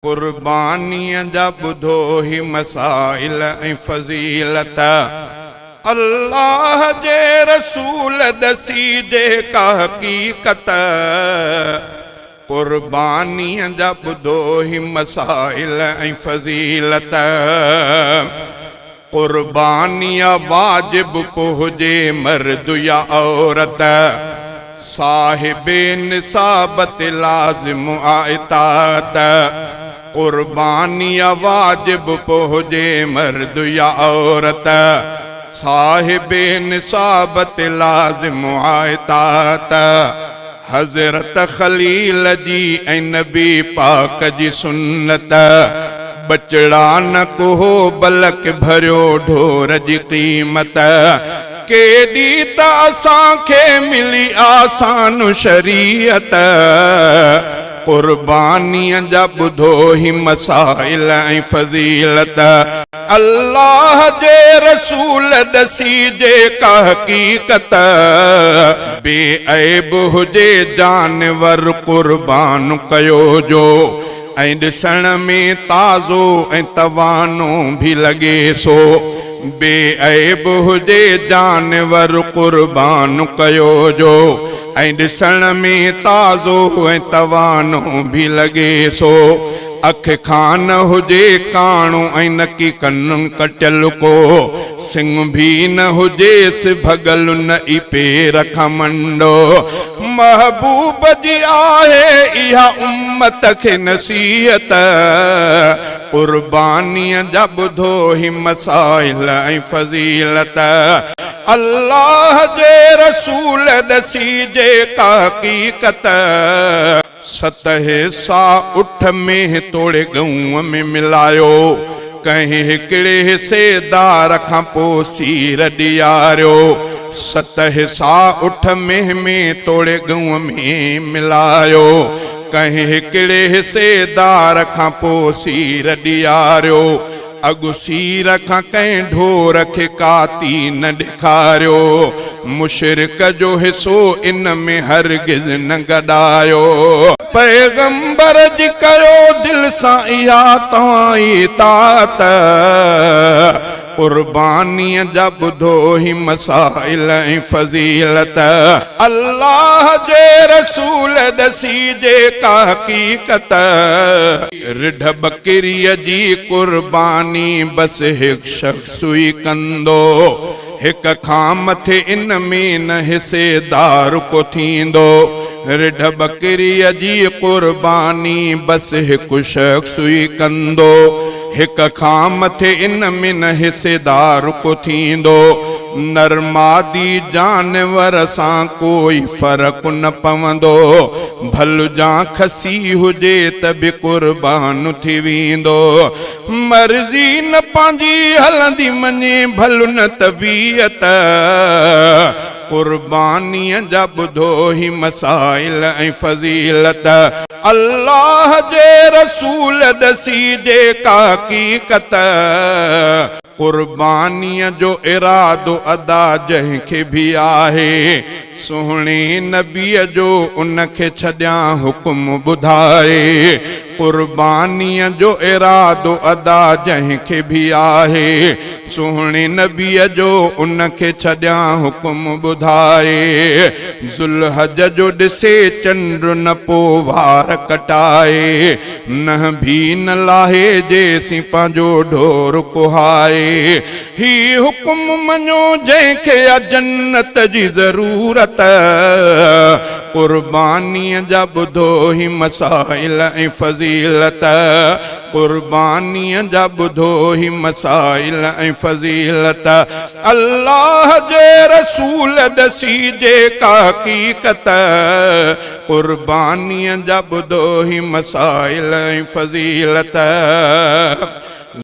قربانيء جا ٻڌو هي مسائل ۽ فضيلت الله جي رسول ڏسي جيڪا حقيقت قربانيء جا ٻڌو هي مسائل ۽ فضيلت قربانيء واجب پهجي مرد يا عورت صاحب نصاب تي لازم آ اطاعت قربانيء واجب پهجي مرد يا عورت صاحب نصاب تي لازم آ اطاعت حضرت خليل جي ۽ نبي پاڪ جي سنت ٻچڙا نه ڪهو بلڪ ڀريو ڍور جي قيمت ڪيڏي ته اسان کي ملي آسان شريعت قربانيء جا ٻڌو هي مسائل ۽ فضيلت الله جي رسول ڏسي جيڪا حقيقت بي عيب هجي جانور قربان ڪيو جو ۽ ڏسڻ ۾ تازو ۽ توانو ڀي لڳي سو بي عيب هجي جانور قربان ڪيو جو ۽ ڏسڻ ۾ تازو ۽ توانو ڀي لڳي سو اک کان نه هجي ڪاڻو ۽ نڪي ڪن ڪٽيل ڪو، سڱ ڀي نه هجيس ڀڳل نه ئي پير کان منڊو. محبوب جي آهي اها امت کي نصيحت، قربانيء جا ٻڌو هي مسائل ۽ فضيلت. الله جي رسول ڏسي جيڪا حقيقت. ست حصا اٺ مينهن توڙي ڳئون ۾ ملايو. ڪنهن هڪڙي حصيدار کان پوء سير ڏياريو. ست حصا اٺ مينهن ۾ توڙي ڳئون ۾ ملايو. ڪنهن هڪڙي حصيدار کان پوء سير ڏياريو. اڳ سير کان ڪنهن ڍور کي ڪاتي نه ڏيکاريو، مشرڪ جو حصو ان ۾ هرگز نه گڏايو. پيغمبر جي ڪيو دل سان اها توهان اطاعت، قربانيء جا ٻڌو هي مسائل ۽ فضيلت. الله جي رسول ڏسي جيڪا حقيقت. رڍ ٻڪريء جي قرباني بس هڪ شخص ئي ڪندو. هڪ کان مٿي ان ۾ نه حصيدار ڪو ٿيندو. رڍ ٻڪريء جي قرباني بس هڪ شخص ئي ڪندو. هڪ کان مٿي ان ۾ نه حصيدار ڪو ٿيندو. نر مادي جانور سان ڪوئي فرق نه پوندو. ڀل جان کسي هجي ته به قربان ٿي ويندو. مرضي نه پنهنجي هلندي مڃي ڀل نه طبيعت. قربانيء جا ٻڌو هي مسائل ۽ فضيلت. الله جي رسول ڏسي جيڪا حقيقت. قربانيء جو ارادو ادا جنهن کي به آهي، سهڻي نبيء جو ان کي ڇڏيان حڪم ٻڌائي. قربانيء جو ارادو ادا جنهن کي به آهي، سهڻي نبيء جو ان کي ڇڏيان حڪم ٻڌائي. ذوالحج جو ڏسي چنڊ نه پو وار ڪٽائي. ننهن ڀي نه لاهي جيسين پنهنجو ڍور ڪهائي. هي حڪم مڃو جنهن کي آ جنت جي ضرورت. قربانيء جا ٻڌو هي مسائل ۽ فضيلت. قربانيء جا ٻڌو هي مسائل ۽ فضيلت. الله جي رسول ڏسي جيڪا حقيقت. قربانيء جا ٻڌو هي مسائل ۽ فضيلت.